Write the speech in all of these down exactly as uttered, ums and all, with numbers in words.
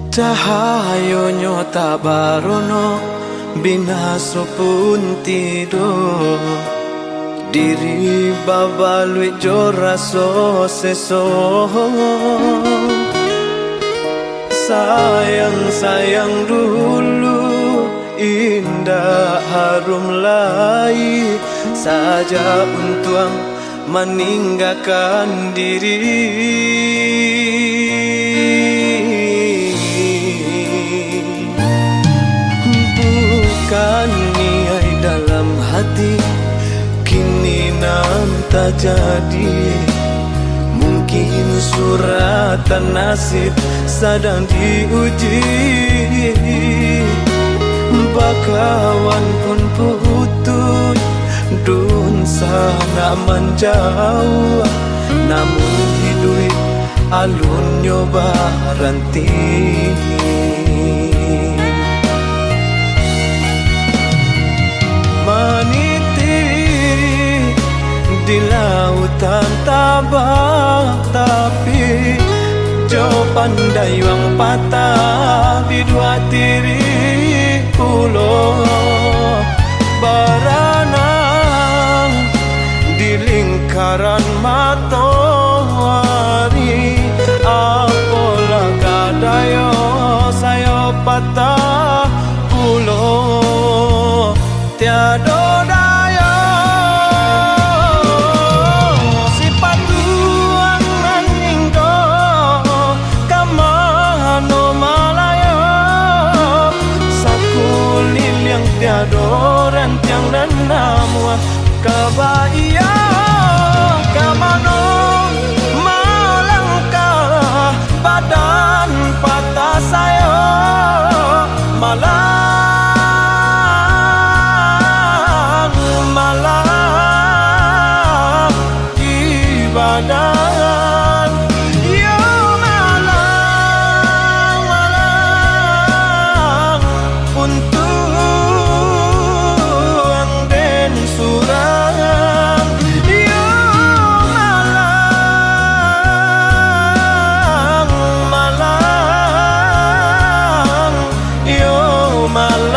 Cahayonyo tak barono, binaso pun tido. Diri babaluik jo raso seso. Sayang-sayang dulu, indak harum lai, sajak untuang maninggakan diri. Bukan niaik dalam hati, kini nan tajadi. Mungkin suratan nasib sadang diuji. Bakawan pun putuih, dunsanak manjauah, namun iduik alunnyo baranti. Maniti di lautan tabang, tapi jo pandayuang patah biduak tiri pulo. Baranang di lingkaran matoari, apolah ka dayo sayo patah pulo. Tiado dayo, sipatuang nan inggo ka mano malayo, sakuliliang tiado rantiang nan namuah, ka baiyo ka mano malangkah, badan patah sayo, malang, malang di badan, iyo malang, malang untuang den surang, iyo malang, malang, iyo malang.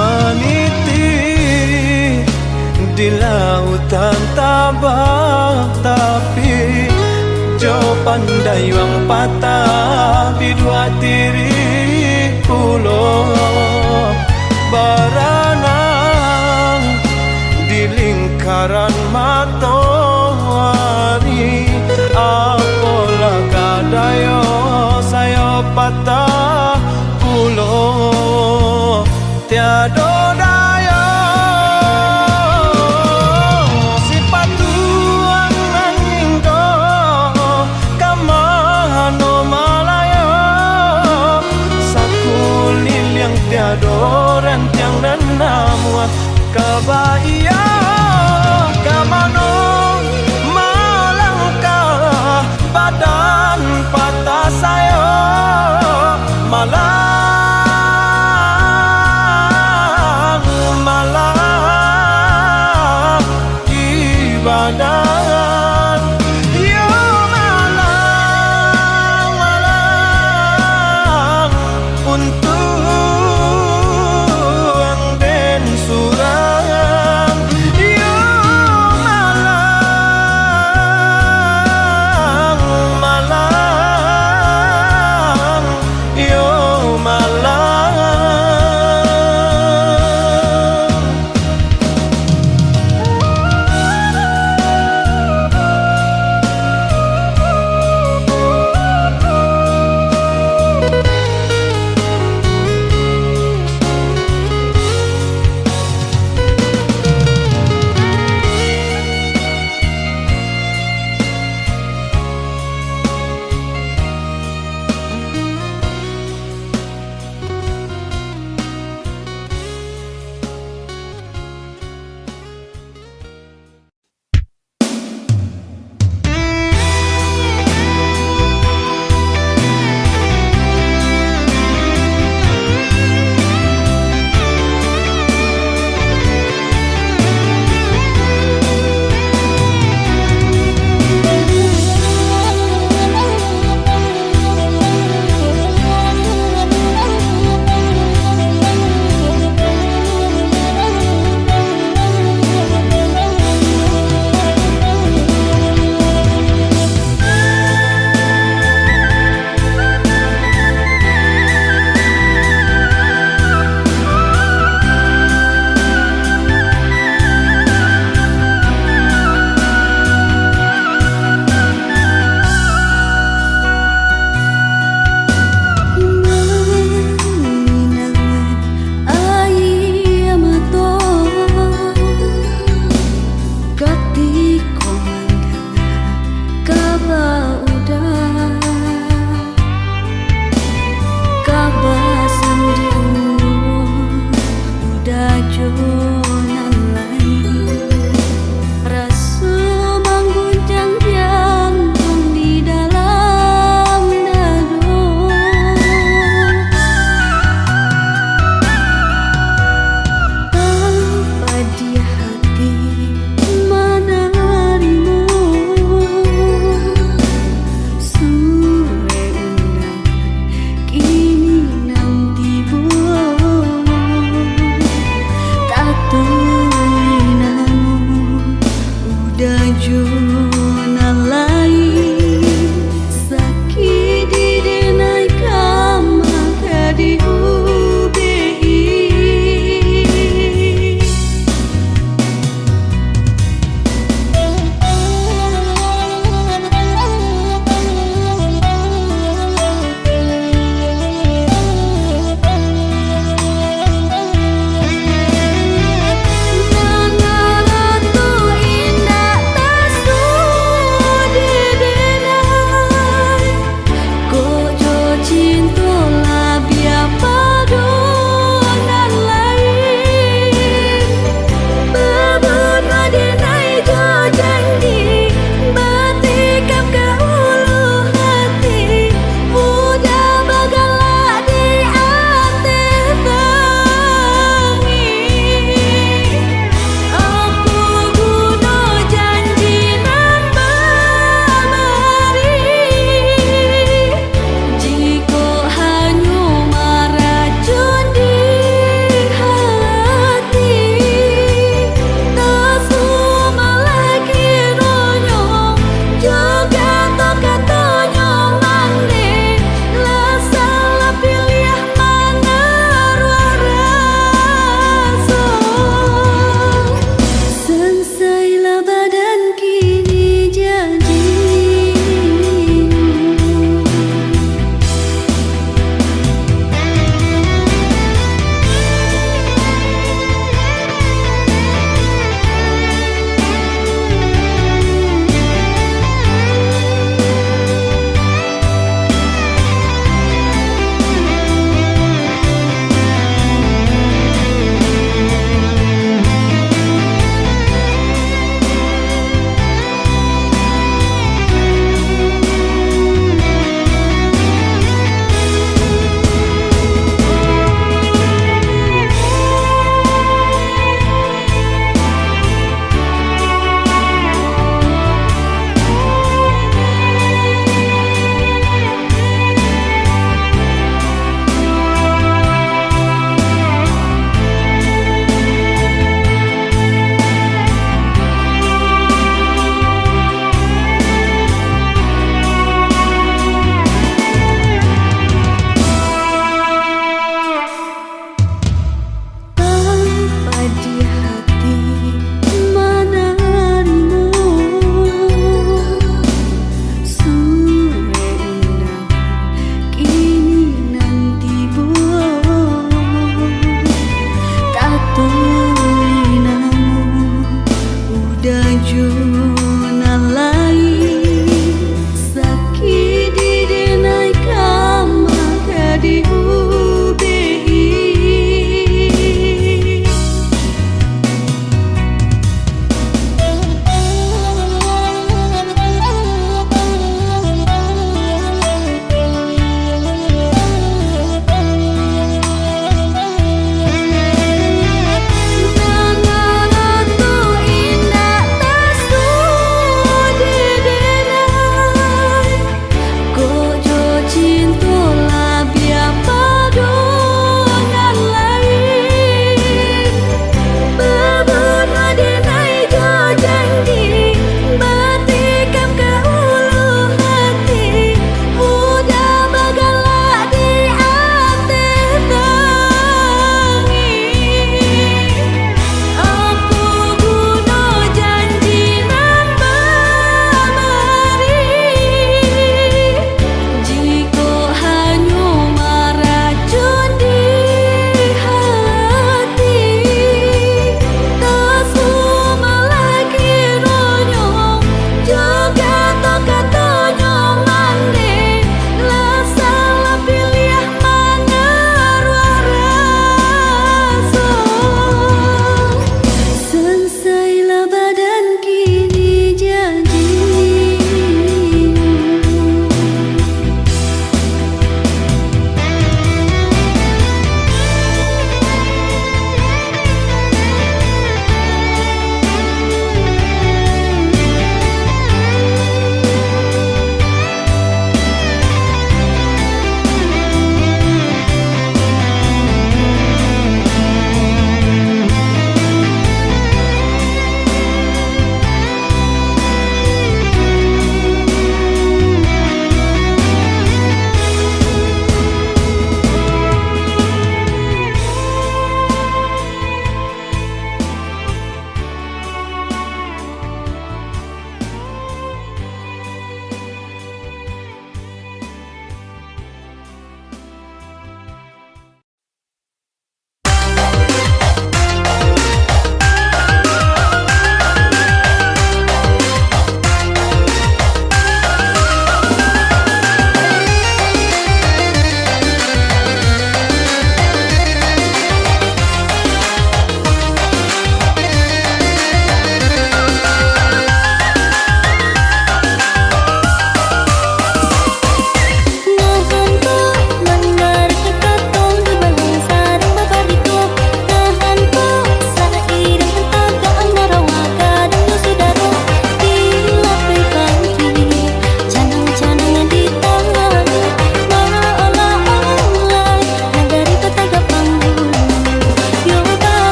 Maniti di lautan tabang, tapi jo pandayuang patah biduak tiri pulo. Baranang di lingkaran matoari, apolah ka dayo sayo patah pulo. Tiado dayo, sipatuang nan inggo ka mano malayo, sakuliliang tiado rantiang nan namuah, ka baiyo ka mano malangkah, badan patah sayo, malang, malang di badan, iyo malang, malang untuang den surang,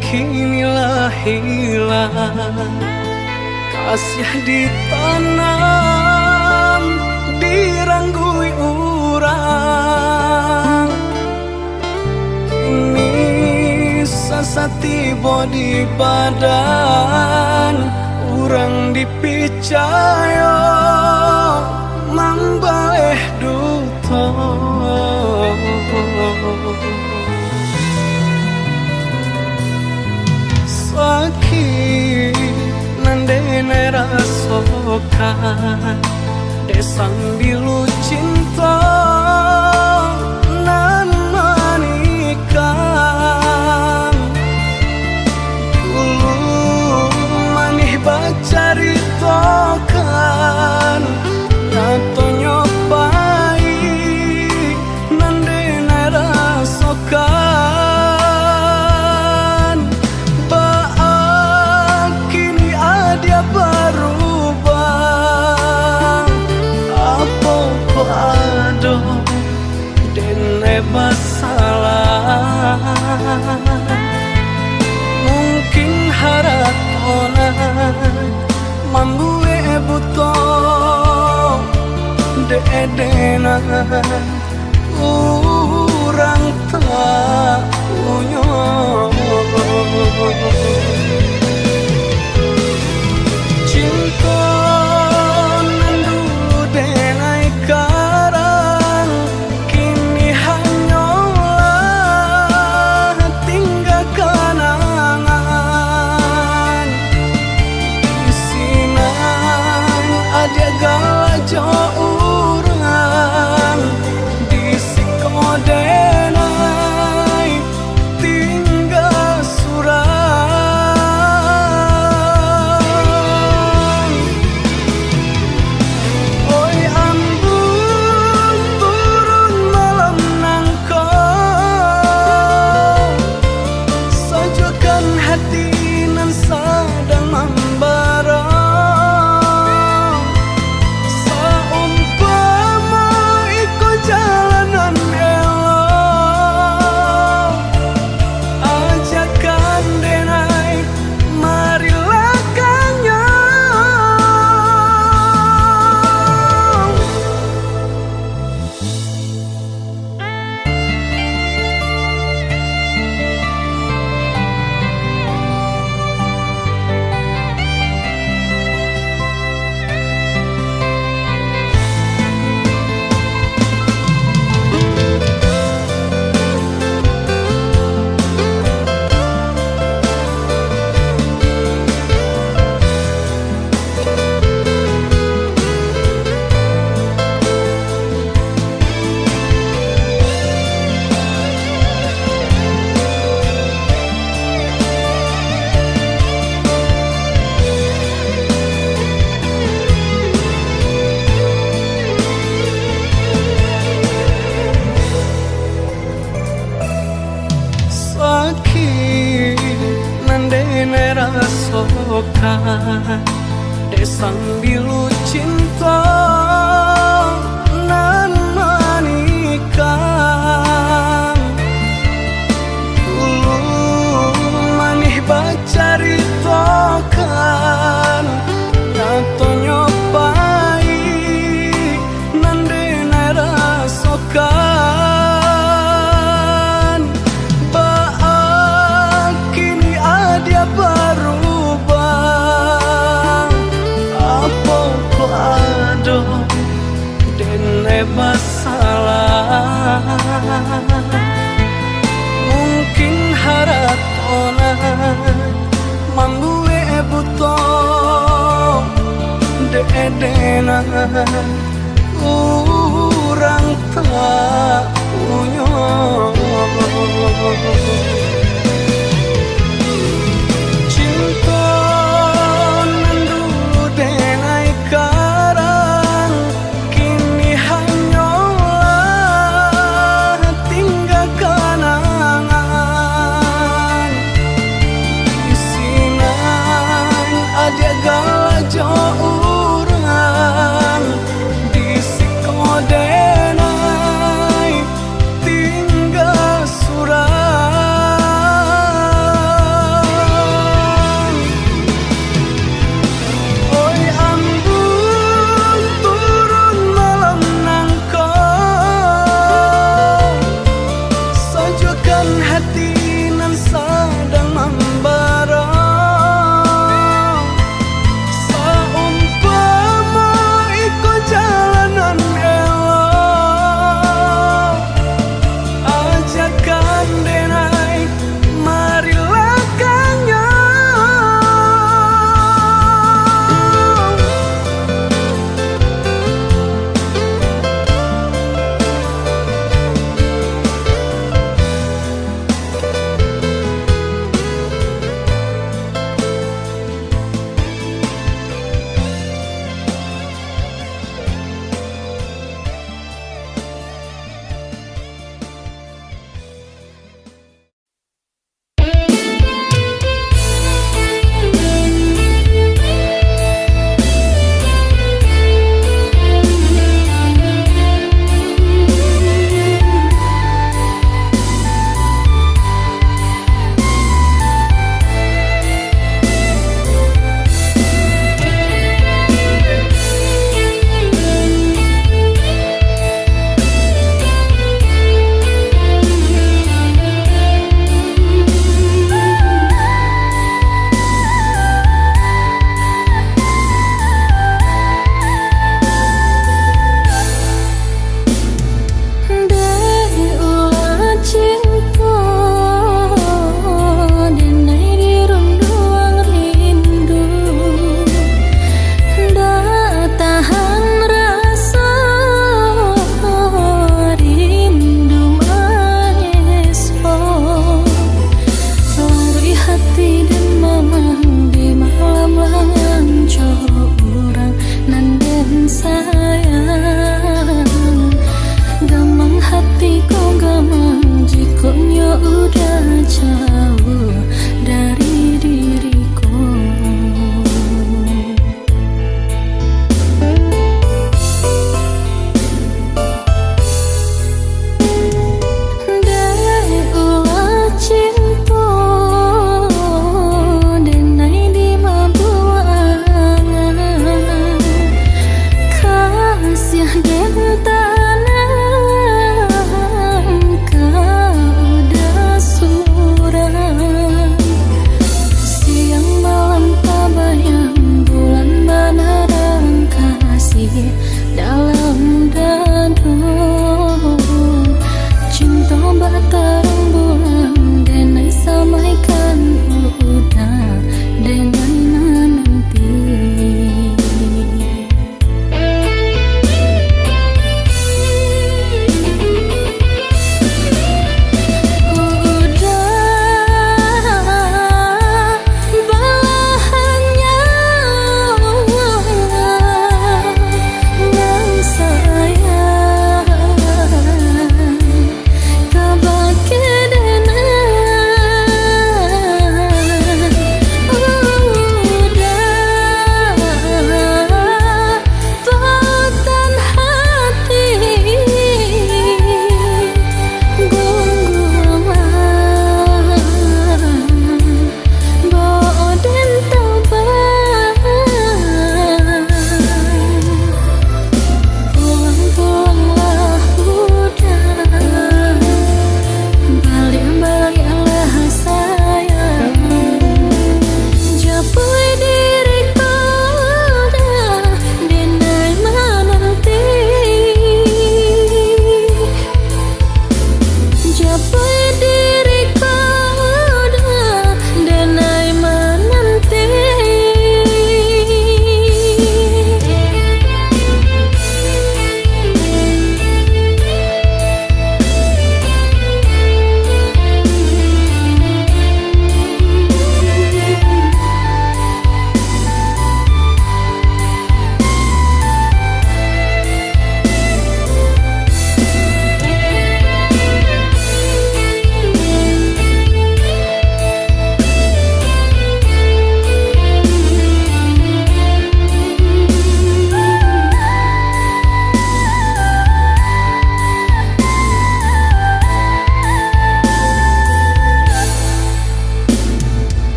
Kini lah hilang, kasih ditanam, diranggui urang. Kini sasa tibo di badan, urang dipicayo mambaleh duto. Sakik nan denai rasokan, dek sambilu cinto nan manikam. Dulu manih bacaritokan, nyatonyo pahik nan denai rasokan. Baa kini adiak barubah? Apo kok ado denai basalah? Mungkin harato nan mambuek buto, dek denai urang tak punyo. Cinto nan dulu denai karang, kini hanyolah tingga kanangan. Di sinan adiak galak jo urang, di siko denai tingga surang. Oi, ambun turun malam nangko, sajuakkan hati nan sadang mambara. Saumpamo iko jalan nan elok, ajakan denai marilah kanyo. Sakik nan denai rasokan, dek sambilu cinto nan manikam. Dulu manih bacaritokan, nyatonyo pahik nan denai rasokan. Baa kini adiak barubah? Apo kok ado denai basalah? Mungkin harato nan mambuek buto, dek denai urang tak punyo. Cinto nan dulu denai karang, kini hanyolah tingga kanangan. Di sinan adiak galak jo urang, di siko denai tingga surang. Hati den mamang di malam langan, co urang nan den sayang. Gamang hati ko gamang, jikok nyo udah jauah dari diri ko. Dek ulah cinto, denai di mabuangan, kasiah den tanam ka udah surang.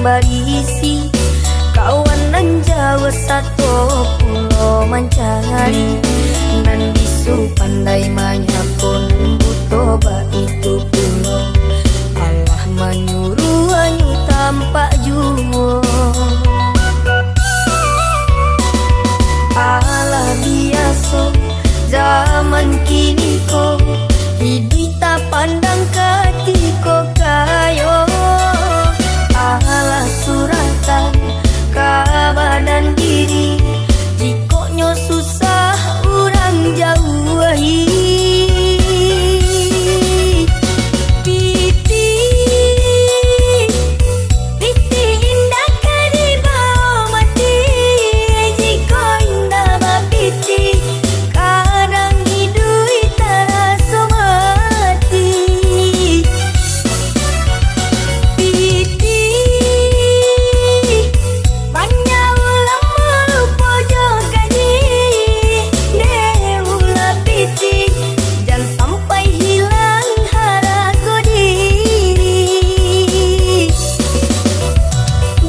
barisi, kawan nan jauah sato pulo mancari. Nan bisu pandai manyapo, nan buto baitu pulo. Allah manyuruah anyo tampak juo. Alah biaso zaman kini ko, iduik tapandang katiko kayo. Alah suratan ka badan diri, jikoknyo susah urang jauahi. Pitih, pitih indak ka dibao mati, jikok indak bapitih, kadang iduik taraso mati. Pitih, banyak ulama lupo jo kaji, dek ulah pitih, jan sampai hilang harago diri.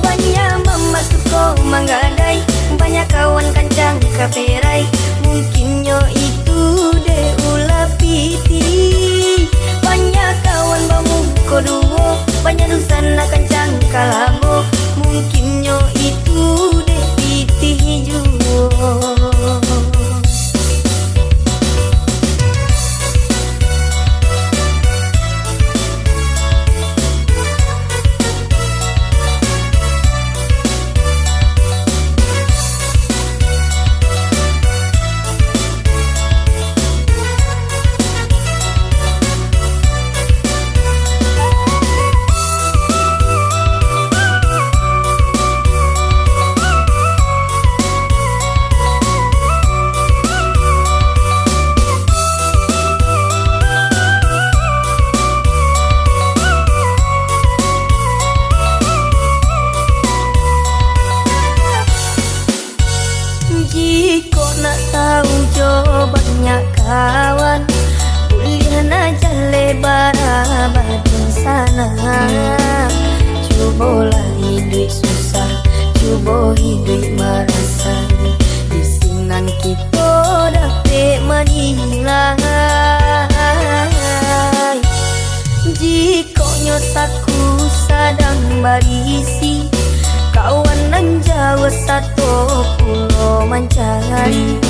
Banyak mamasuko manggadai, banyak kawan kancang ka perai, mungkinnyo itu dek ulah pitih. Banyak kawan bamuko duo, banyak dunsanak kancang ka labo, mungkinnyo itu dek pitih juo. Jikok nak tau jo banyak kawan, buliah nak jaleh bara badan sana. Cubolah iduik susah, cubo iduik marasai, di sinan kito dapek manilai. Jikoknyo saku sadang barisi, kawan nan jauah sato pulo mancari.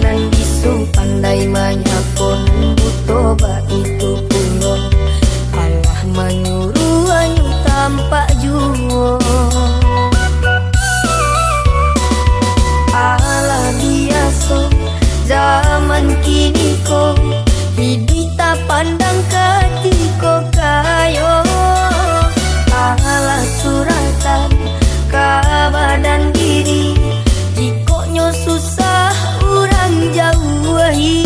Nan bisu pandai manyapo, nan buto baitu pulo. Alah manyuruah anyo tampak juo. Alah biaso zaman kini ko, iduik tapandang katiko kayo. Alah suratan ka badan diri, jikoknyo susah urang jauahi.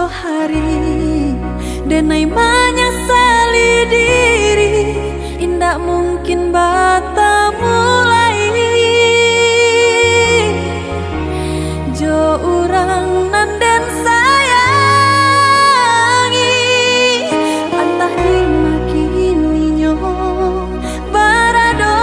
Hari, denai manyasali diri, indak mungkin batamu lai jo urang nan den sayangi. Antah di ma kininyo barado.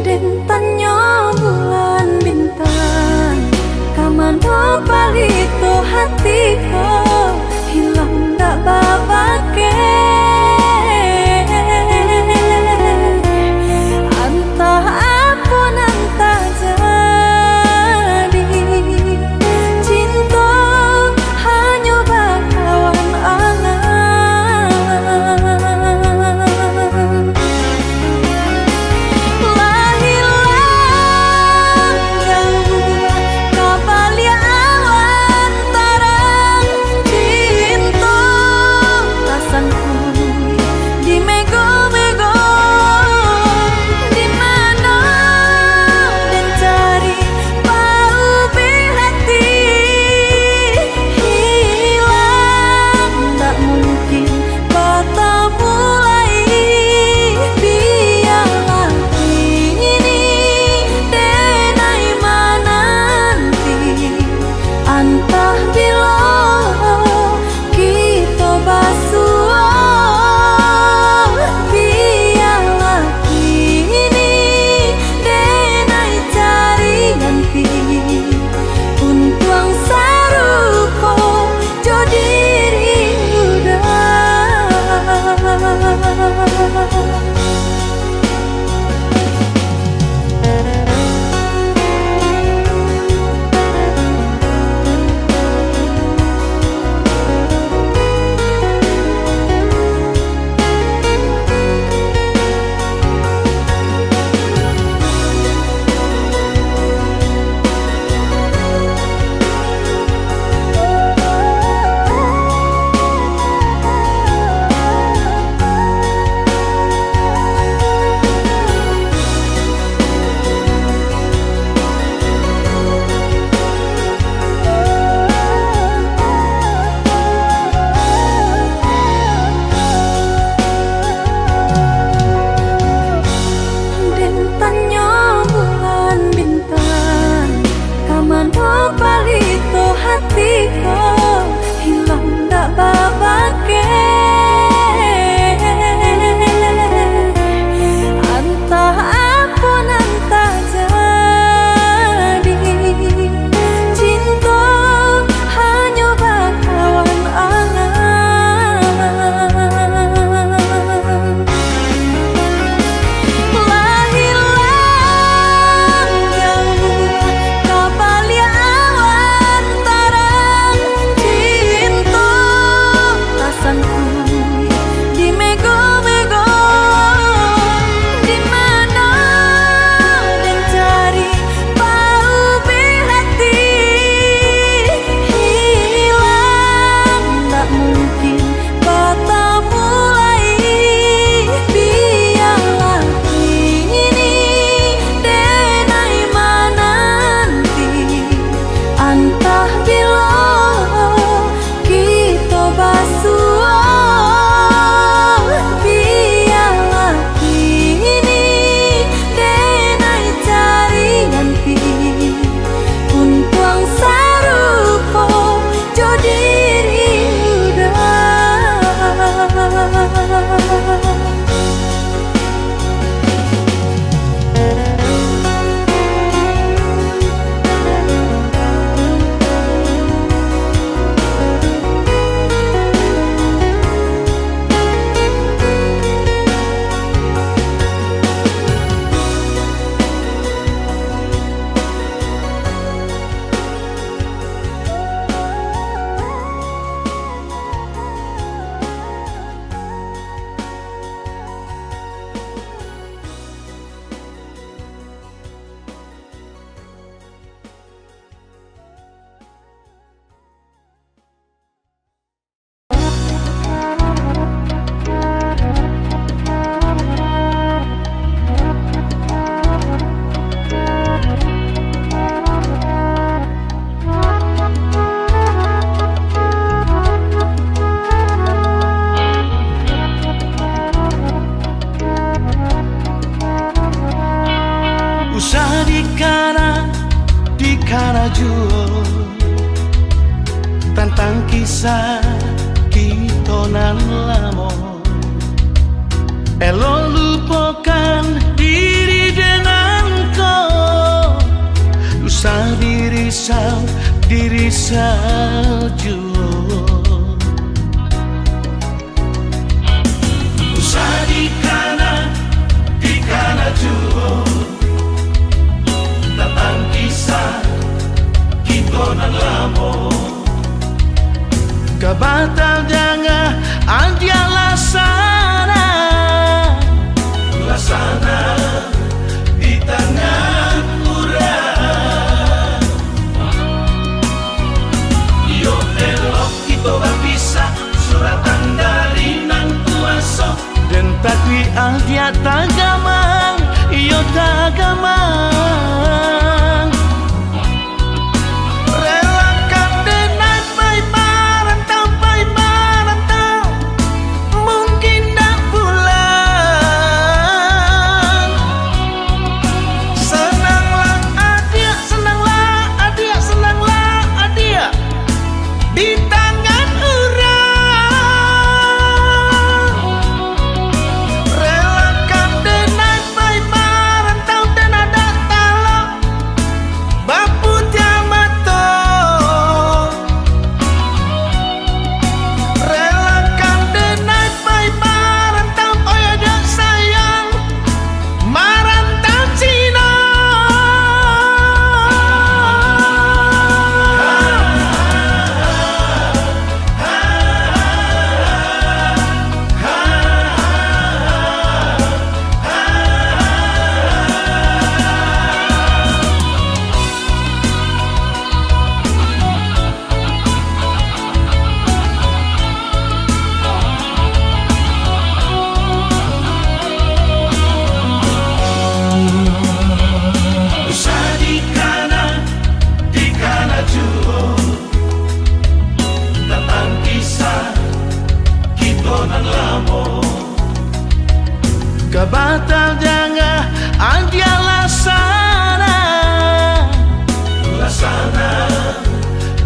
Den tanyo bulan bintang, ka mano palito hati ko? Usah dikana, dikana juo tantang kisah kito nan lamo. Ka batadanga adiak Laksana. Laksana di tangan urang. Iyo elok kito bapisah, suratan dari Nan Kuaso. Den takuik adiak tagamang, iyo tagamang. Relakan denai pai marantau, pai marantau, mungkin dak pulang. Sananglah adiak, sananglah adiak, sananglah adiak di tangan urang. Relakan denai pai marantau, den adak talok baputiah mato. Relakan denai pai marantau, oyo jo sayang, marantau Cino. Usah dikana, dikana juo tantang kisah kito nan lamo. Ka batadanga adiak Laksana. Laksana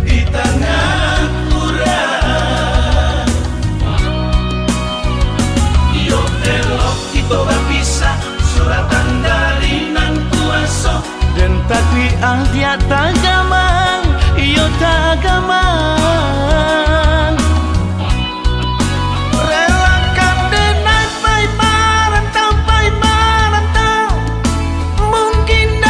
di tangan urang. Iyo elok kito bapisah, suratan dari Nan Kuaso. Den takuik adiak tagamang, iyo tagamang. Relakan denai pai marantau, pai marantau, mungkin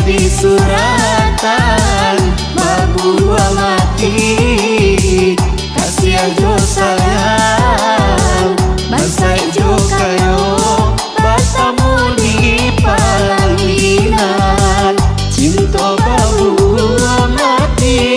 Di suratan babuah mati, kasiah jo sayang, bansaik jo kayo, batamu di palaminan, cinto babuah mati.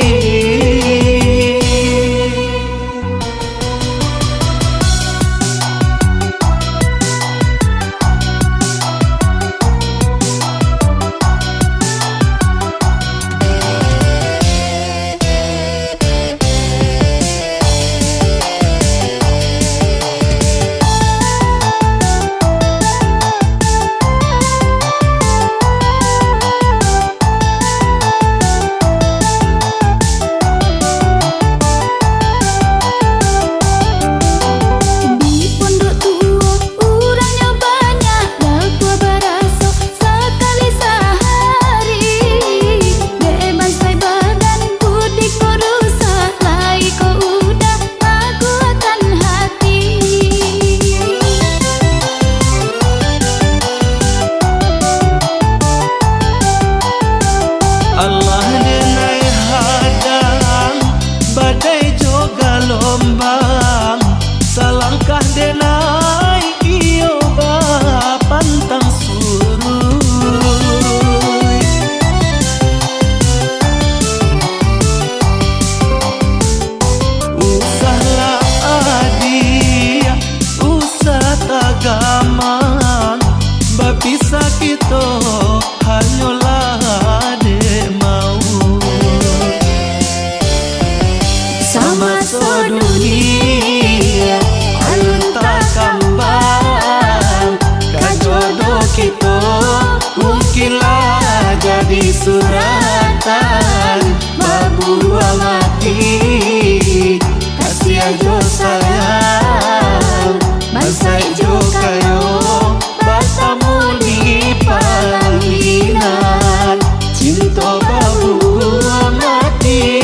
Di pondok tuo, urangnyo banyak, batua baraso sakali sahari. Dek bansaik badan, budi ko rusak, lai ko udah maguakan hati. Alah denai hadang, badai jo galombang, salangkah denai iyo bapantang suruik. Usahlah adiak, usah tagamang, bapisah kito hanyolah dek mauik. Samaso dunia alun takambang, ka jodoh kito mungkinlah jadi suratan, babuah mati, kasiah jo sayang, bansaik jo kayo, batamu di palaminan, cinto babuah mati.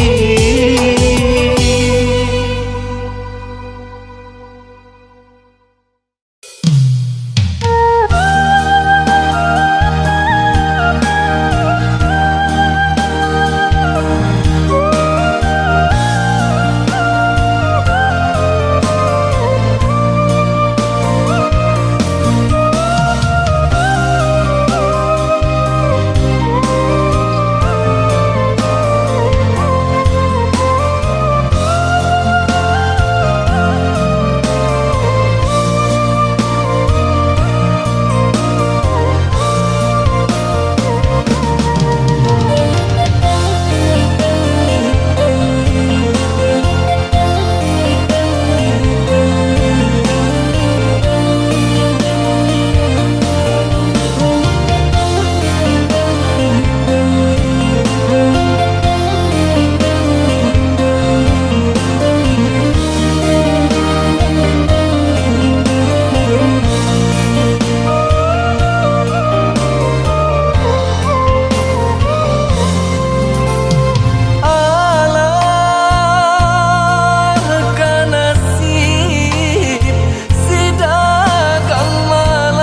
Alah ka nasib si dagang malang.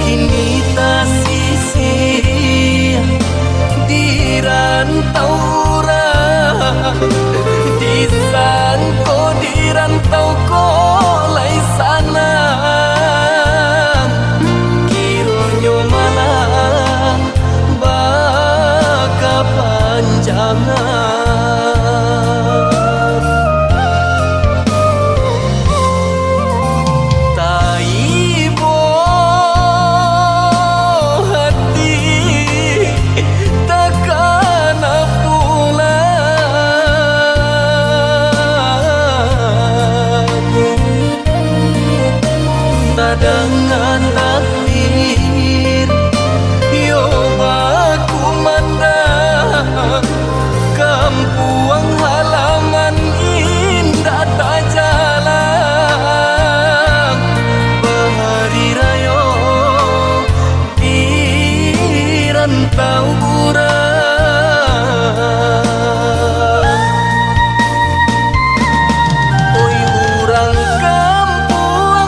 Kini tasisih di rantau urang, disangko di rantau ko lai sanang, kironyo malang bakapanjangan. Taibo hati takana pulang. Tadanga takbir, iyo bakumandang, kampuang halaman indak tajalang. Bahari rayo di rantau urang. Oi urang kampuang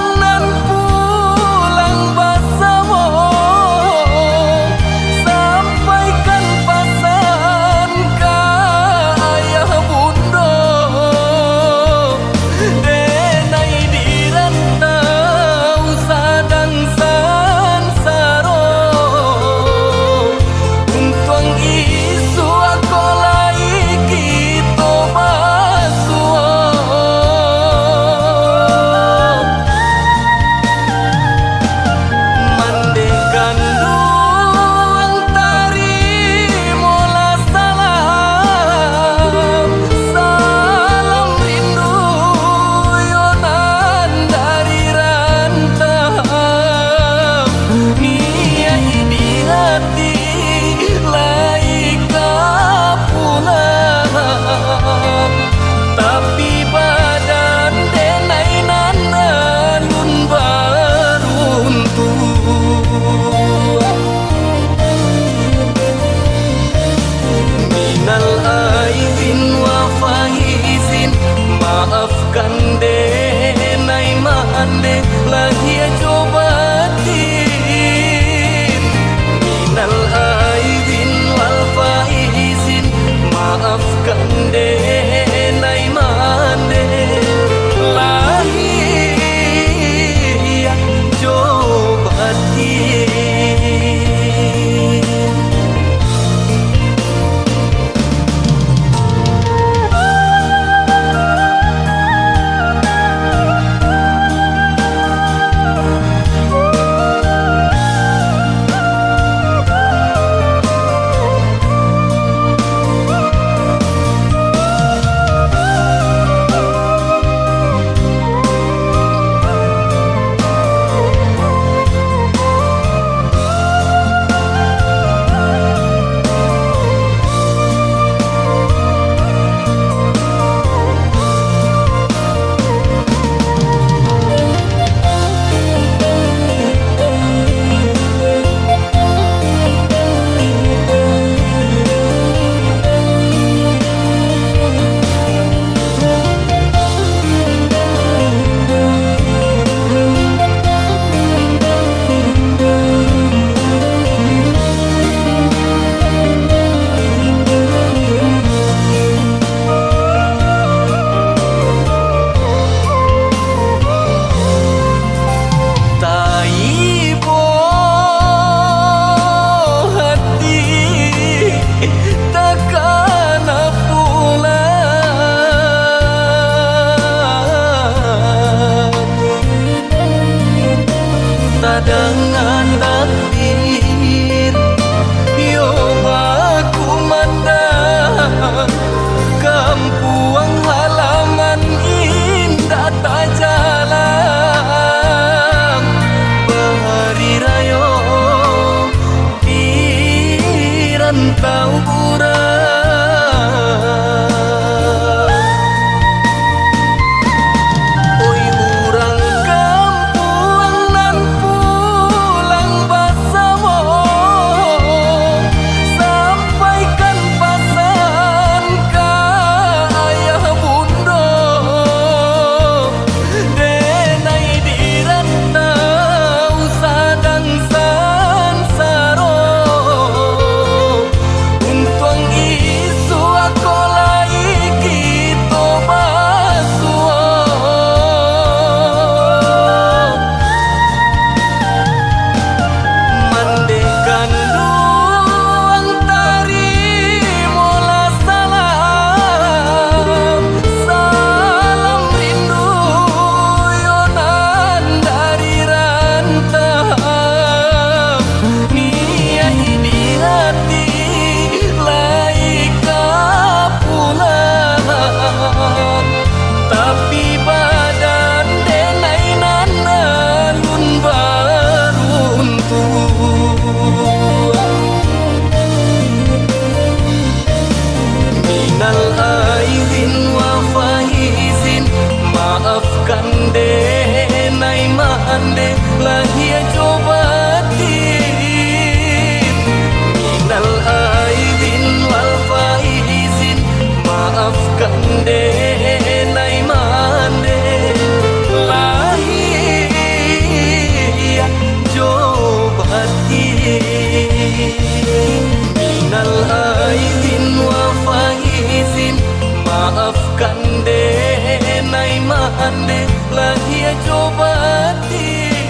batin.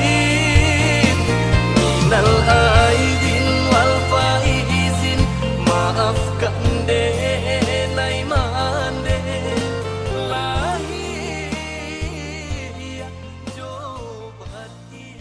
Minal aidin wal faizin, maafkan dek lai mandeh, lahia jo batin.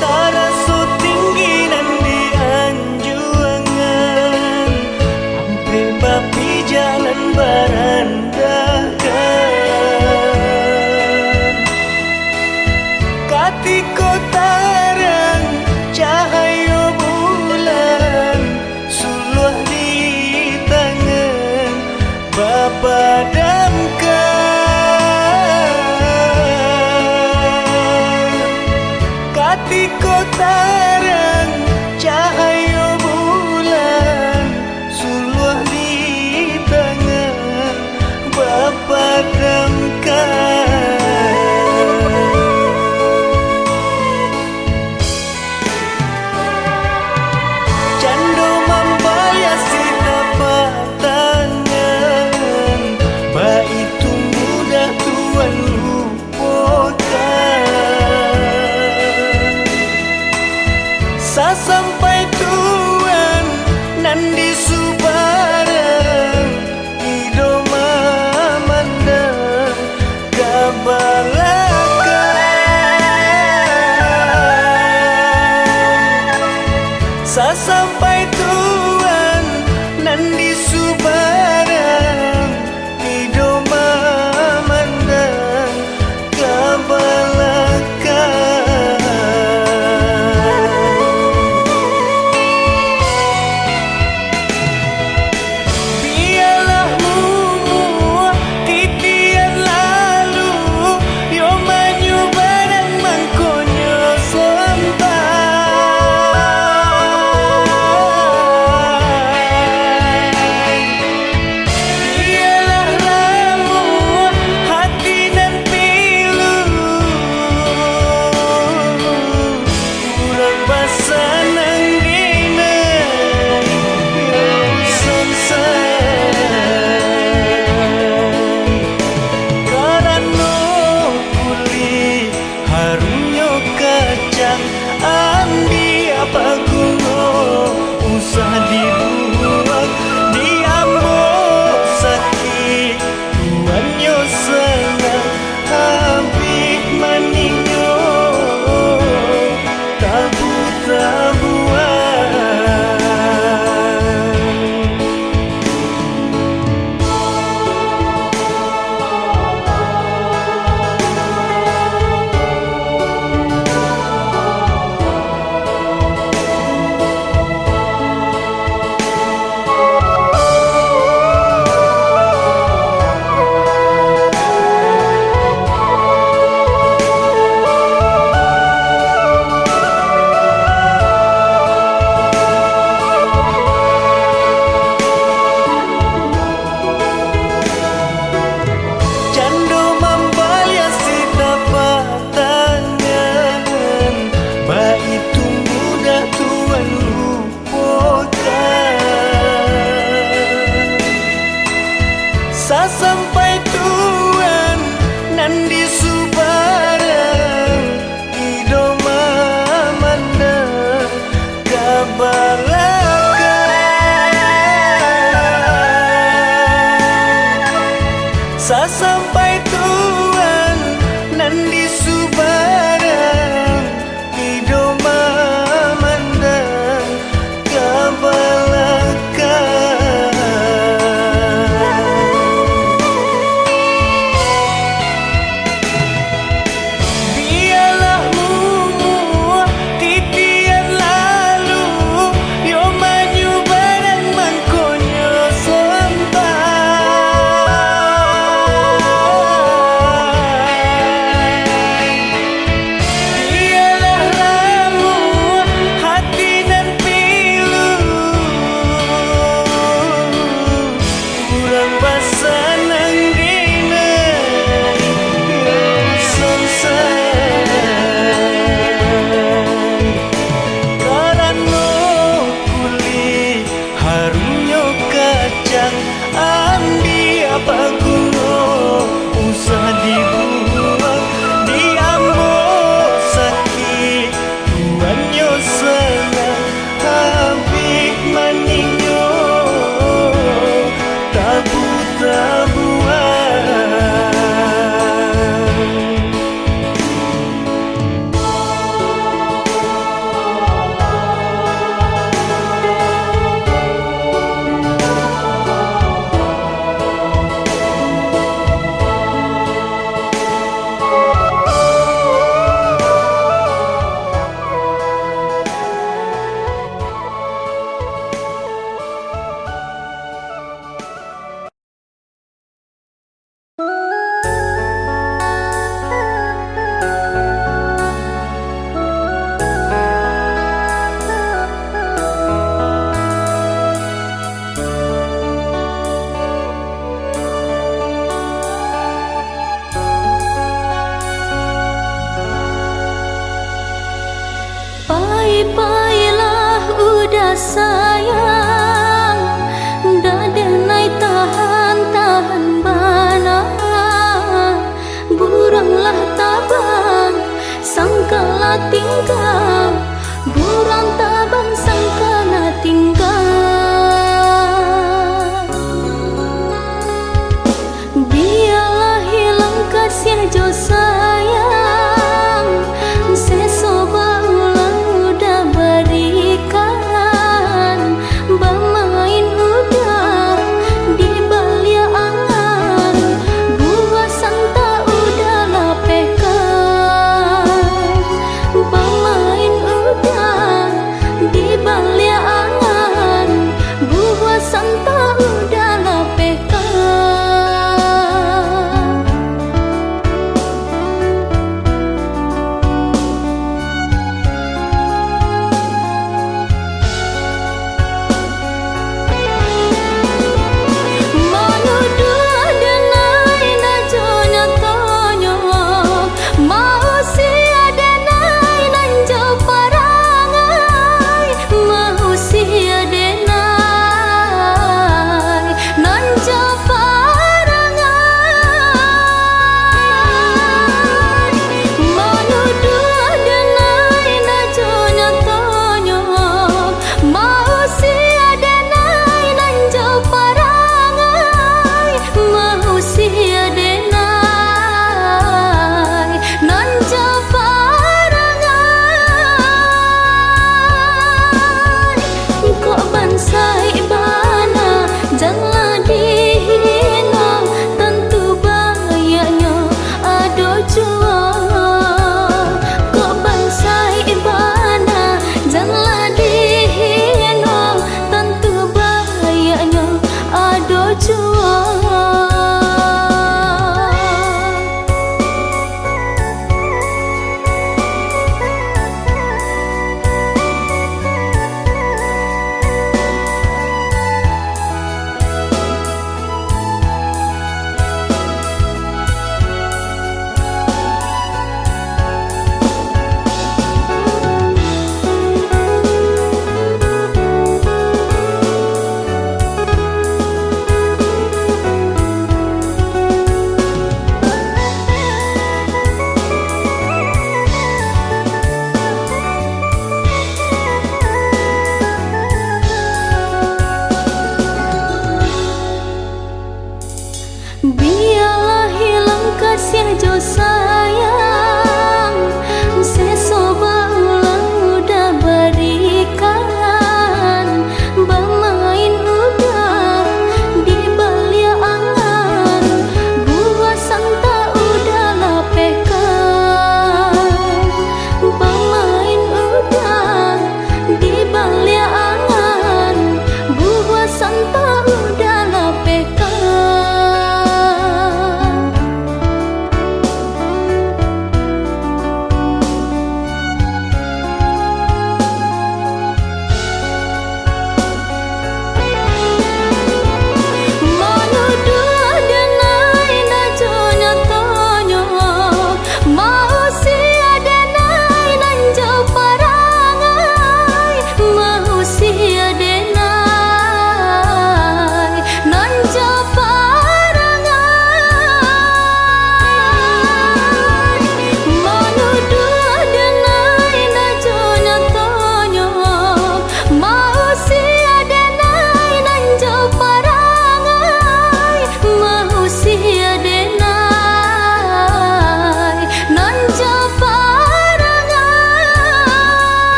Taraso tinggi nan di anjuangan, ampia bapijak nan barandahkan. Katiko tarang cahayo bulan, suluah di tangan bapadamkan. Katiko tarang cahayo bulan, suluah di tangan bapadamkan. Cando mambayasi tapak tangan, baitu mudah Tuan lupokan. Sasampai Tuan nan di subarang, ido mamandang ka balakang. Sasampai Tuan nan di subarang, ido mamandang ka balakang. Bialah mumuah titian lalu, yo manyubaran mangkonyo sontak.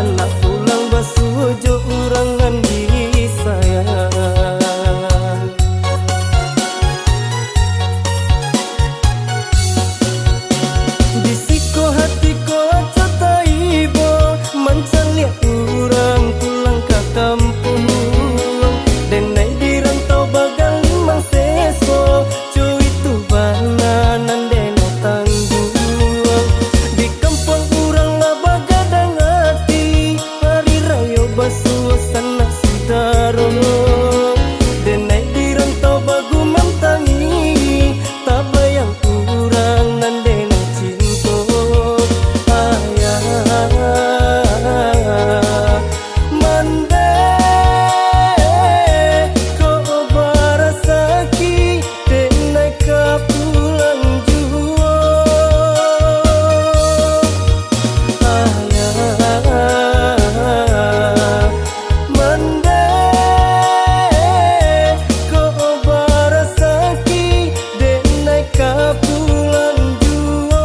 Nak pulang basuo jo urang nan disayang. Di siko hati ko co taibo, mancaliak urang pulang ka kampuang. Denai di rantau bagal limang seso, co itu bana nan den tangguang. Di kampuang urang lah bagadang ati, hari rayo basuo sanak sudaro. Denai di rantau bagumam tangih, tabayang urang nan den cinto. Ayah, mandeh ko barasaki, denai ka pulang juo. Ayah, mandeh ko barasaki, denai ka pulang juo.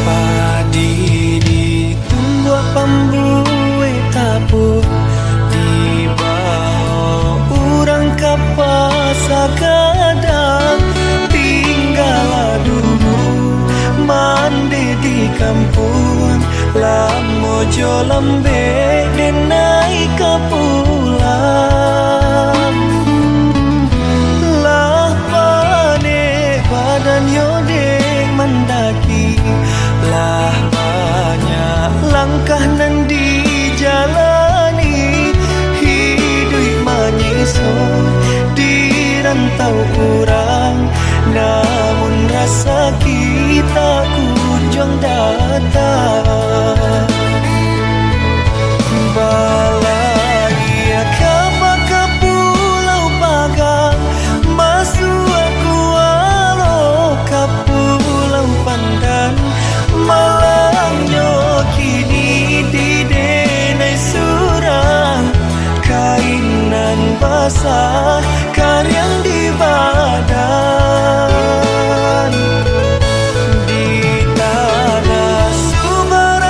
Padi ditumbuak pambuek tapuak, dibaok urang ka pasa gadang. Tinggalah dulu mandeh di kampuang, lamo jo lambek denai ka pulang. Lah panek badannyo dek mandaki, lah banyak langkah nan dijalani. Hiduik manyiso di rantau urang, namun rasaki tak kunjuang datang. Balaiak ka Pulau Pagang, masuak kualo ka Pulau Pandan. Malangnyo kini di denai surang, kain nan basah kariang di badan. Di tanah subak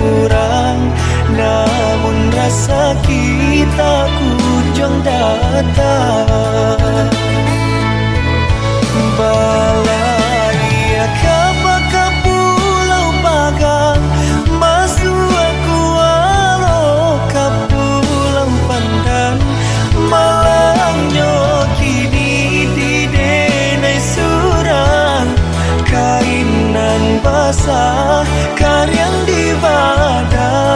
urang, namun rasaki tak kunjuang datang. Balaiak ka Pulau Pagang, masuak kualo ka Pulau Pandan, malangnyo kini di denai surang, kain nan basah kariang di badan.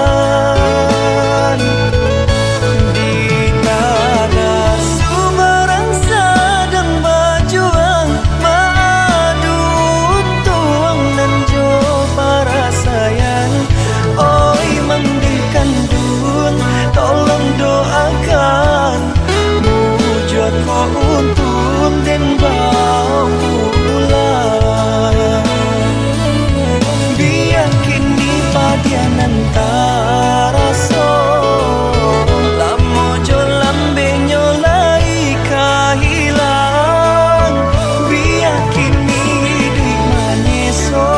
Di tanah subarang sadang bajuang, maadu untuang nan jo parasaian. Oi, mandeh kanduang, tolong doakan, mujuak ko untuang den bapulang. Bia kini padian nan taraso, lamo jo lambenyo lai ka hilang. Bia kini iduik manyeso,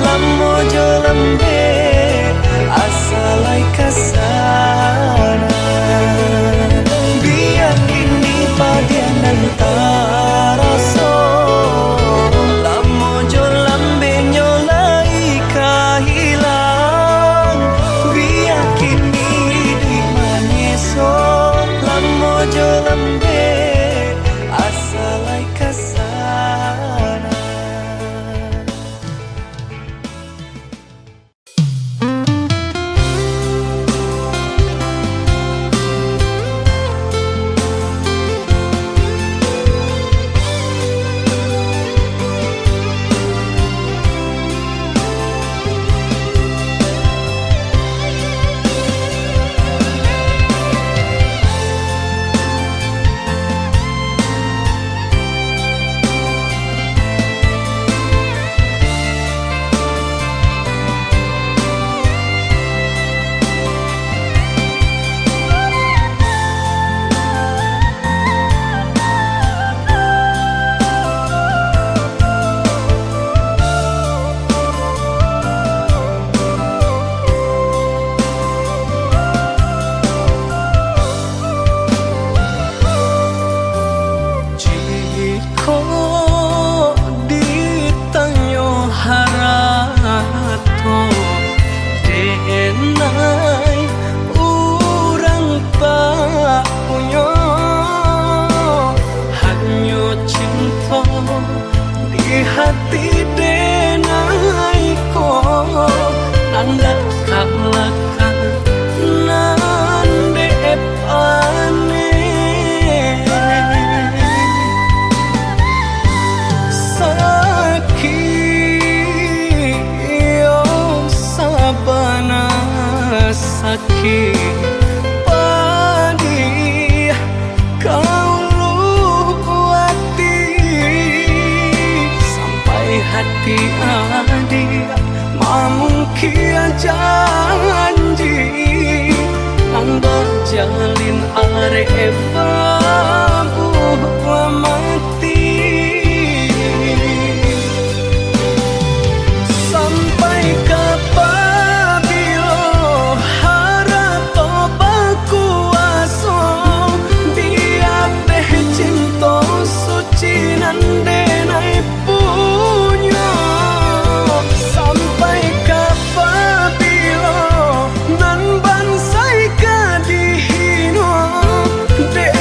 lamo jo lambek asa lai ka sana. Bia kini padian nan taraso, lamo jo lambenyo lai ka hilang. Bia kini iduik manyeso, lamo jo lambek asa lai ka sana. Kok ditanyo harato, denai urang tak punyo, hanyo cinto di hati denai ko, nan dak kalahkan, nan dek paneh. Sakik, iyo sabana sakik, padih ka ulu ati, sampai hati adiak mamungkia janji, nan bajalin arek babuah mati. Sampai ka pabilo harato bakuaso, di ateh cinto suci nan denai punyo? Sampai ka pabilo nan bansai ka dihino, dek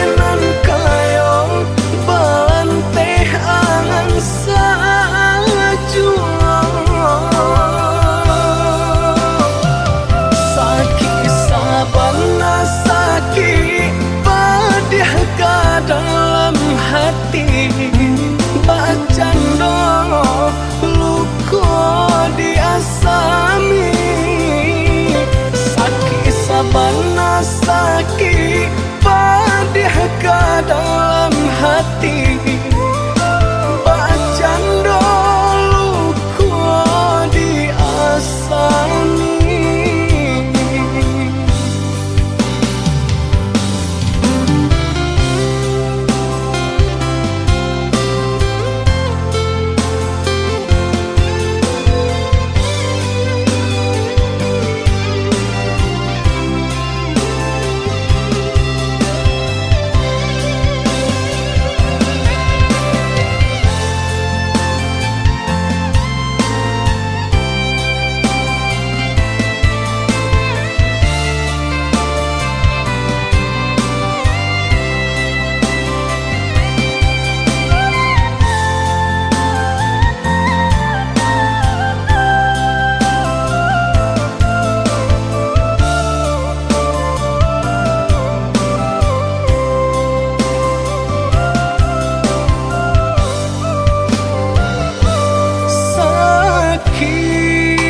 Sakik,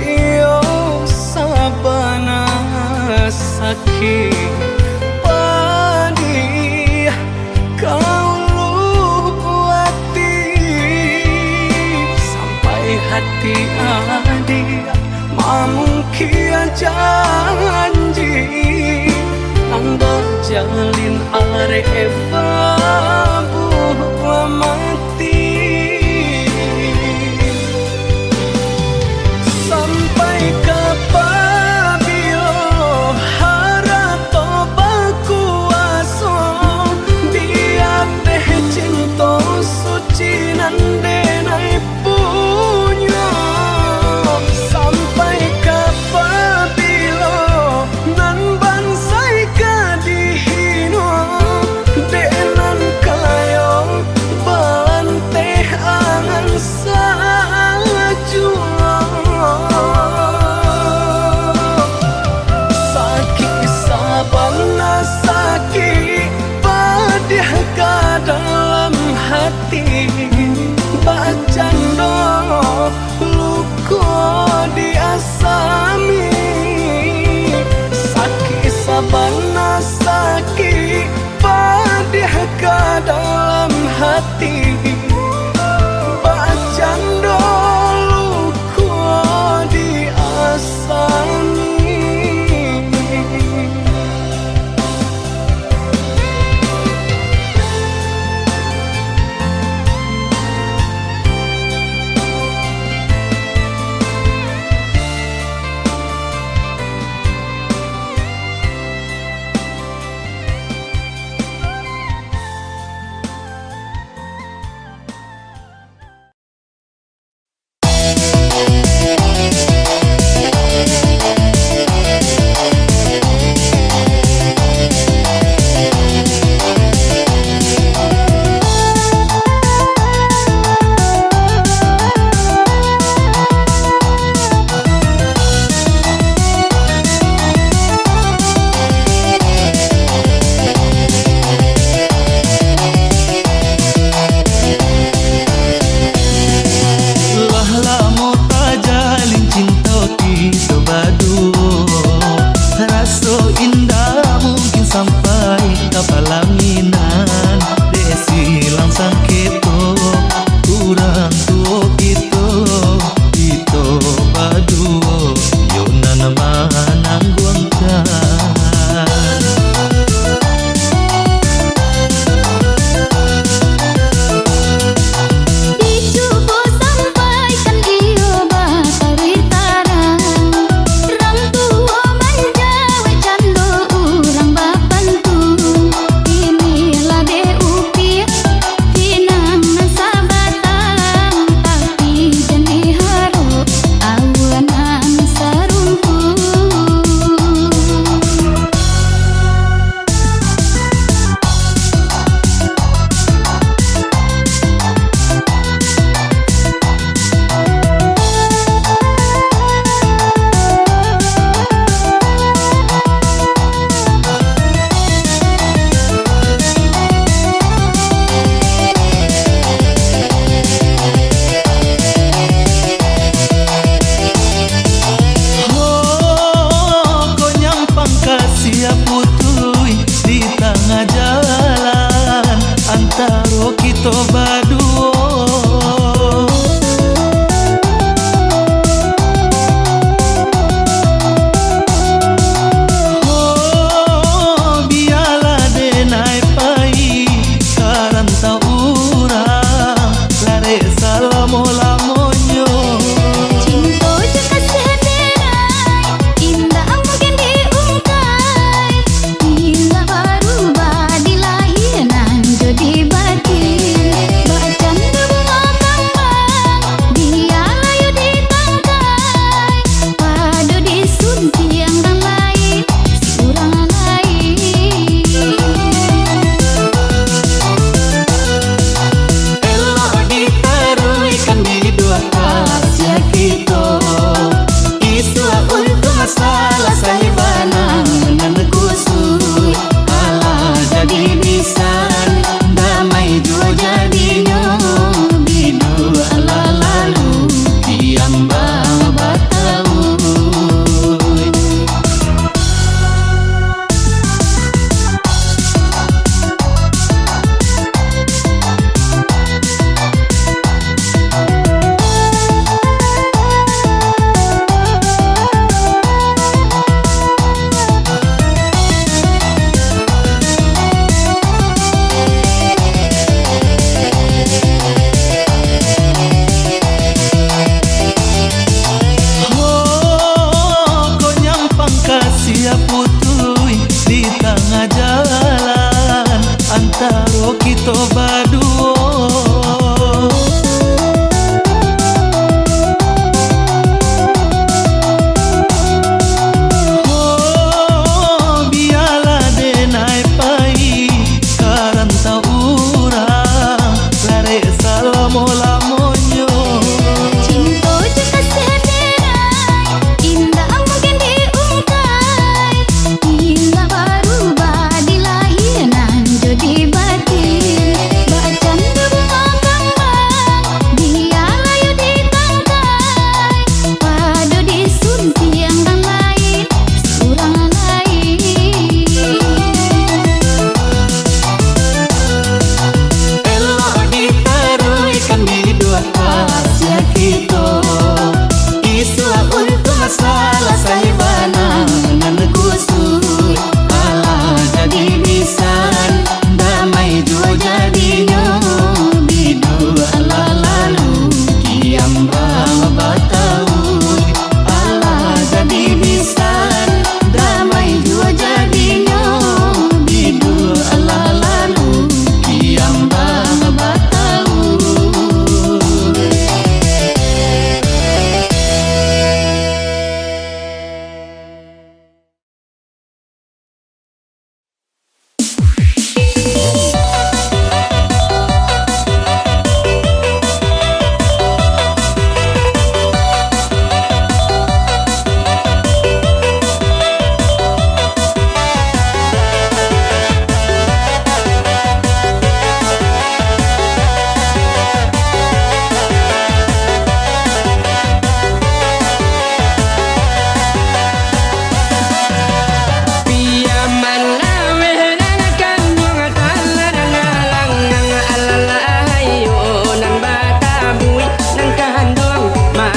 iyo sabana sakik, padih ka ulu ati, sampai hati adiak mamungkia janji nan bajalin arek babuah mati. Sampai ka pabilo harato bakuaso di ateh cinto suci nan denai punyo? Sampai ka pabilo nan bansai ka dihino dek nan kayo ba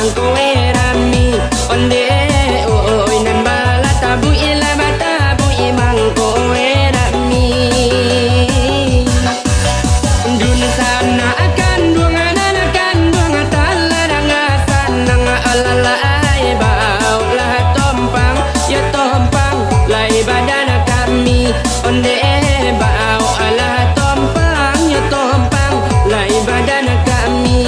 Mangko e rami, onde oi, nan bala tabuik lah batabuik, mangko e rami. Dun sanak kanduang, nan kanduang taladang sanang, alalai baoklah tompang, yo tompang, lai badan kami, onde baoklah tompang, yo tompang, lai badan kami.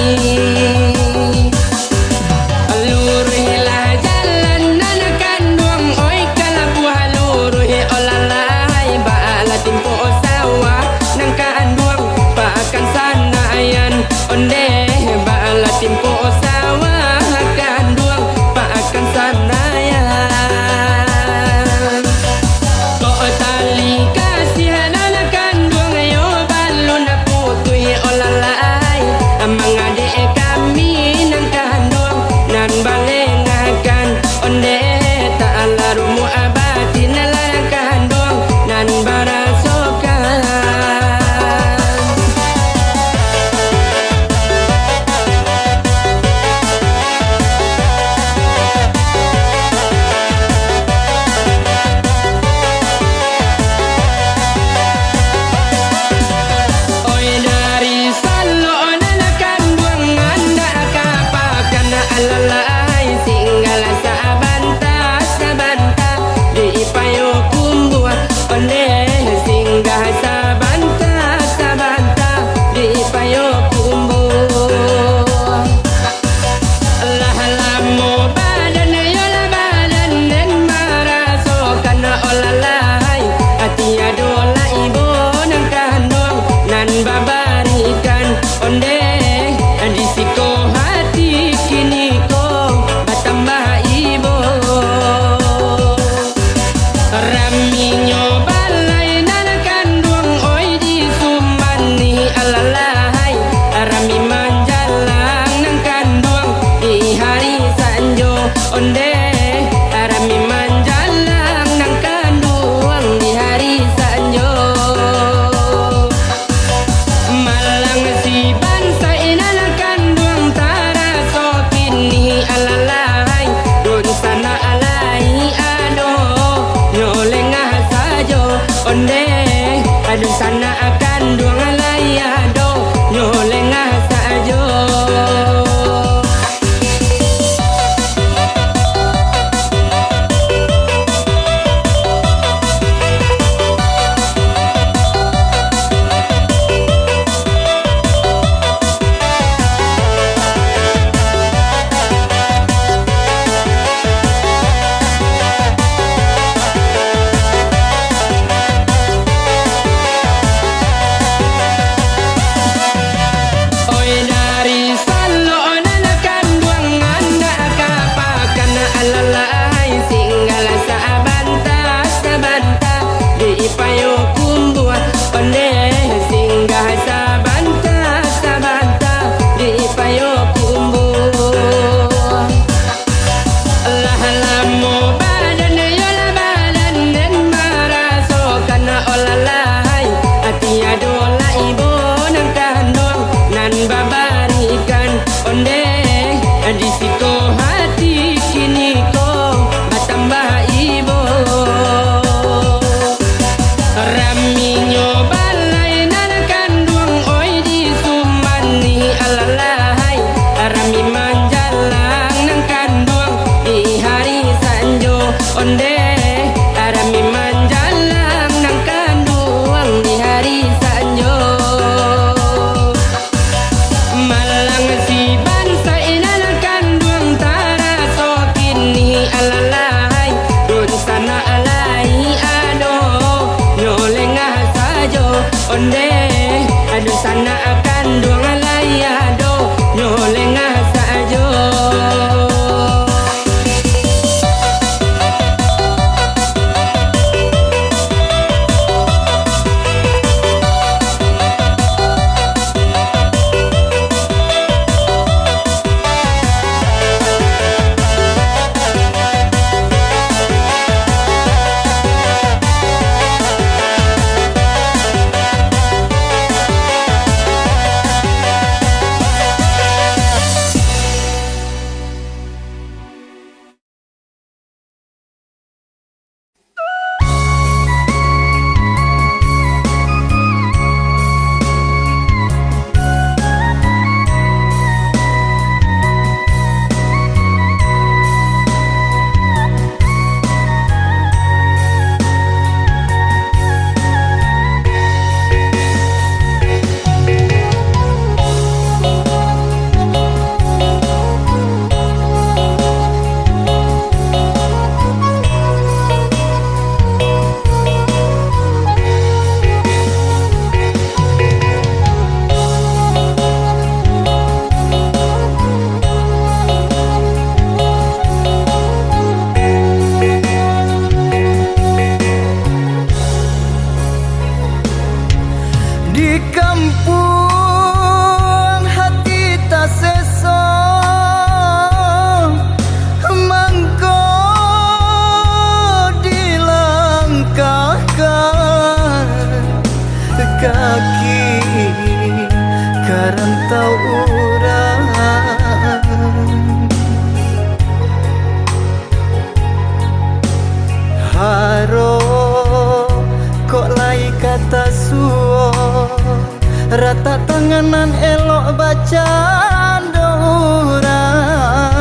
urang. Haro kok lai ka tasuo, ratak tangan nan elok bacando urang.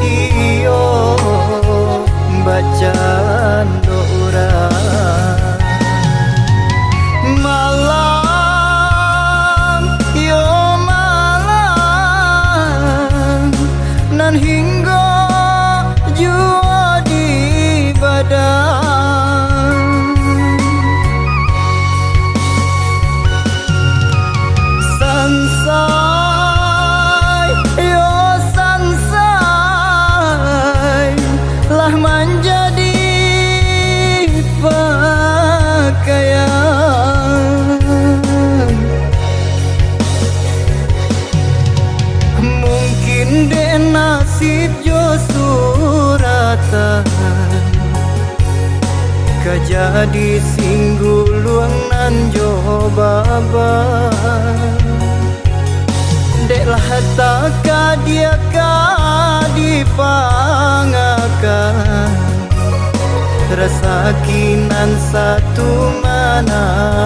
Iyo, bacando urang. Malang, iyo malang, nan hinggo juo di badan. Sansai, yo sansai, lah manjadi pakaian. Mungkin dek nasib jo suratan, ka jadi singguluang nan jo baban. Dek lah takadiak ka dipangakan, rasaki nan satu manantukan.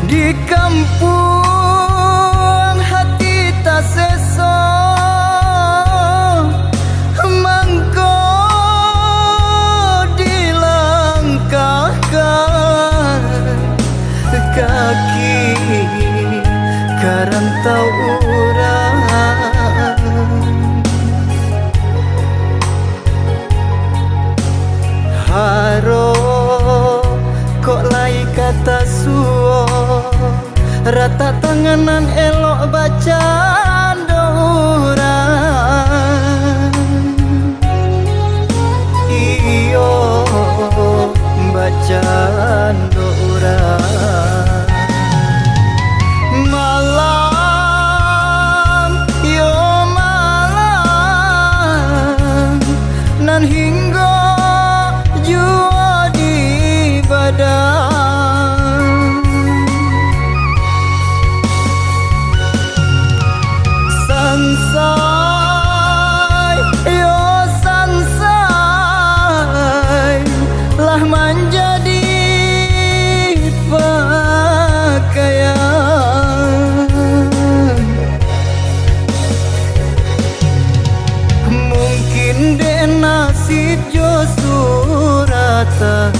Di kampuang hati taseso, mangko dilangkahkan kaki ka rantau urang. Haro kok lai ka tasuo, ratak tangan nan elok bacando urang. Iyo, bacando urang. Malang, iyo malang, nan hinggo juo di badan. Sansai, yo sansai, lah manjadi pakaian. Mungkin dek nasib jo suratan,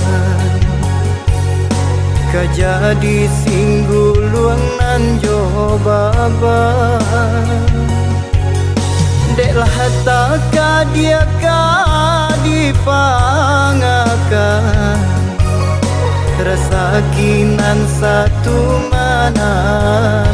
ka jadi singguluang nan jo baban. Dek lah takadiak ka dipangakan, rasaki nan satu manantukan.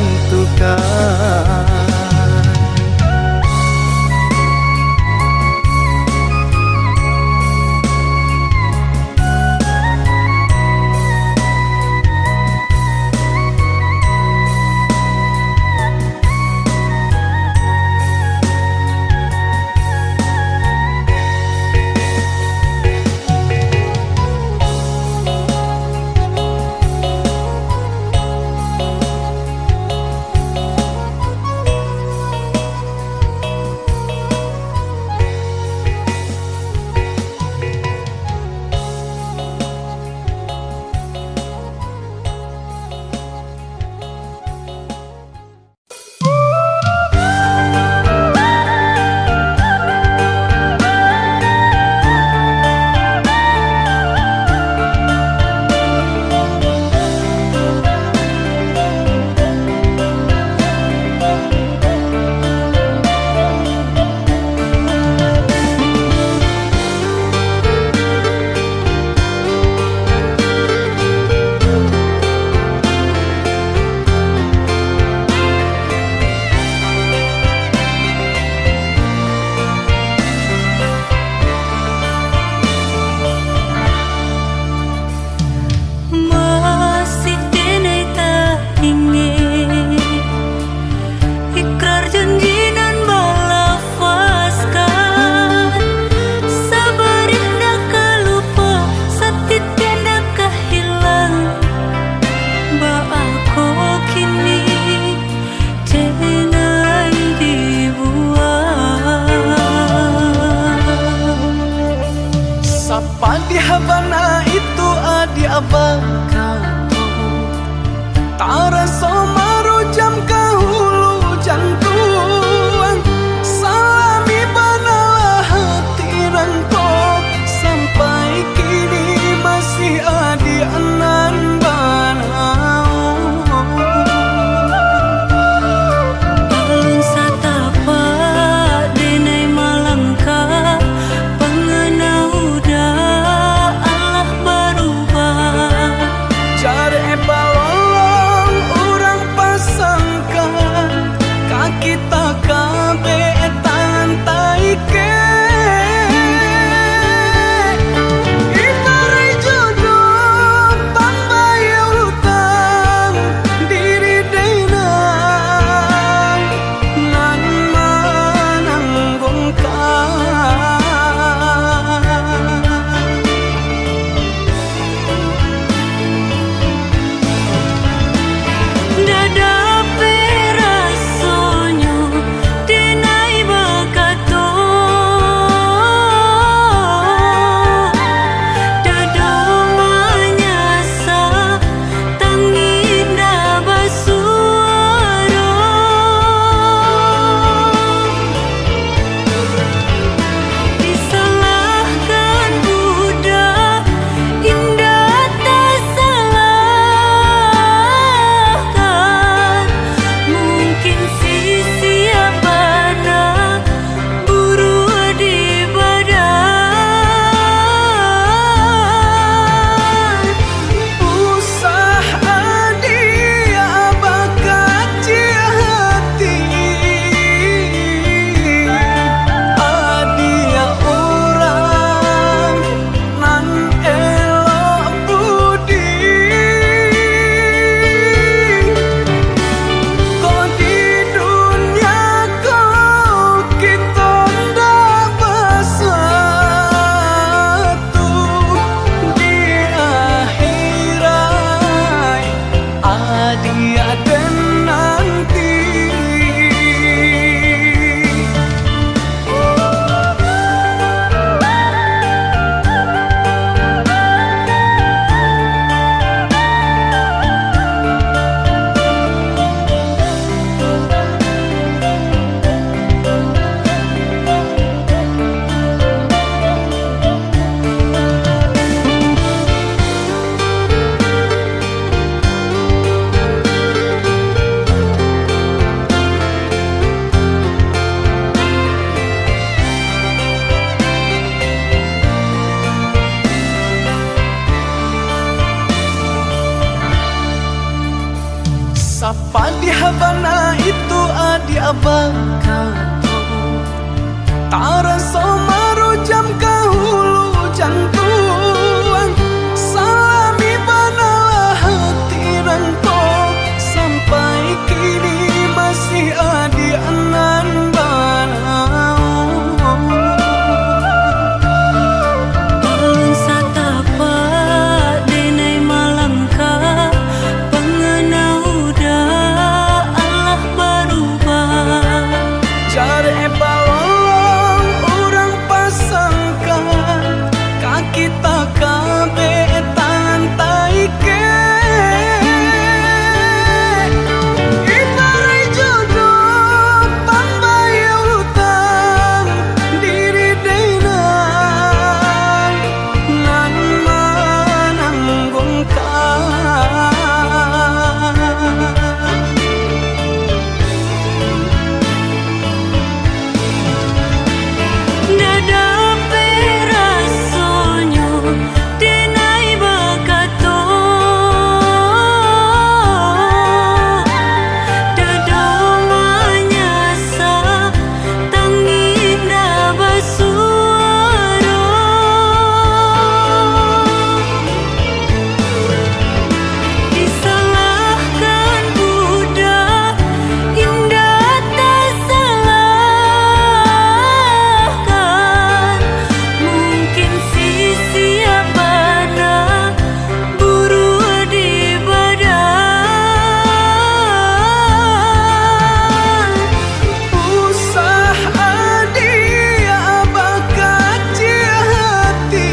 Padiah bana itu adiak bakato, taraso marujam ka hulu jantuang. Salami banalah hati nan ko, sampai kini masih adiak nan banaun. Ulun satapak denai malangkah, pangana udah alah barubah. Jarek balolong urang pasangkan, ka kita kabek tangan taikek. Ibaraik jodoh pambayia utang, diri denai nan mananggungkan. Ndak dapek rasonyo denai bakato, dado manyasa, tangih ndak basuaro. Disalahkan budak, indak tasalahkan. Mungkin sisiak bana buruak di badan. Usah adiak bakaciak hati,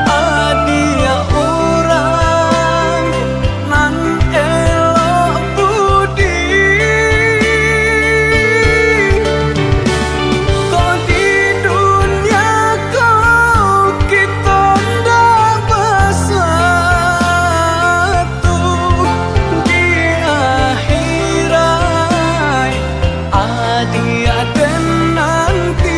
adiak urang nan elok budi. Ko di dunia ko kito ndak basatu, di akhirat adiak den nanti.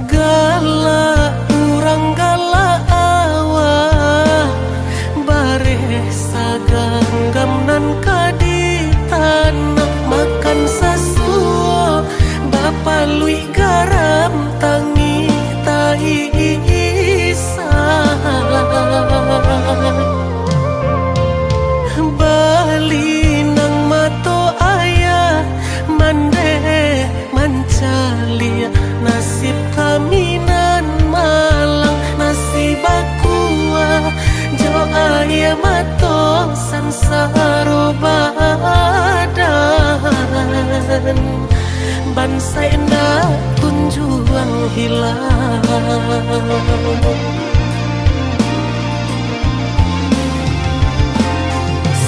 Galak urang, galak awak, bareh saganggam nan ka ditanam, makan sasuo, bapaluik garam, tangih taisah. Balinang mato ayah, mandeh mancaliak nasib kami nan malang, nasi bakuah jo aia mato, sansaro badan, bansaik ndak kunjuang hilang.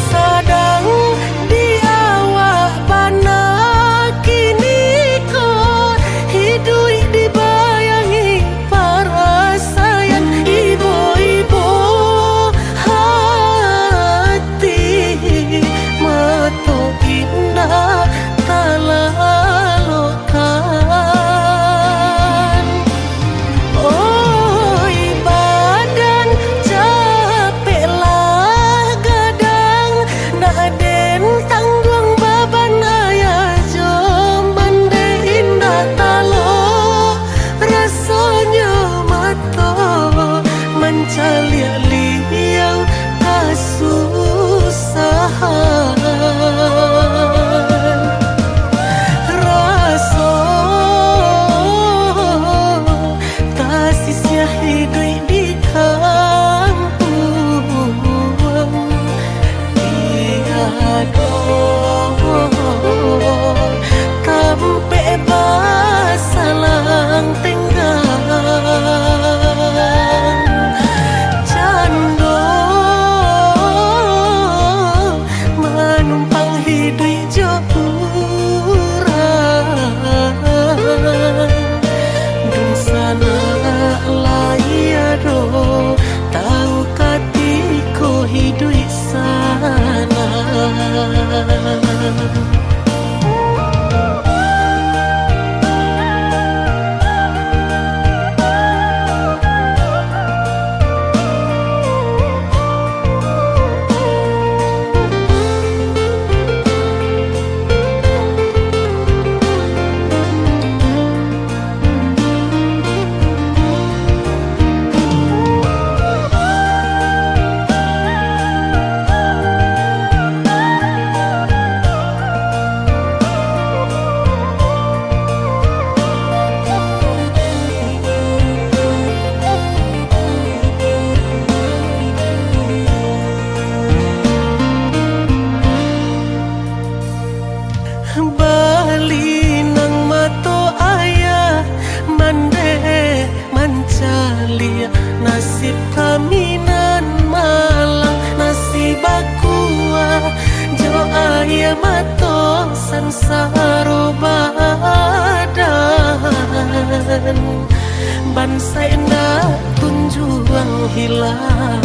Sadang di awak bana kini ko, hiduik dibayangi parasaian ibo-ibo hati, mato indak talalok kan. Oi badan, capeklah gadang, nak den tangguang baban ayah jo mandeh. Aia mato sansaro badan, bansaik nak kunjuang hilang.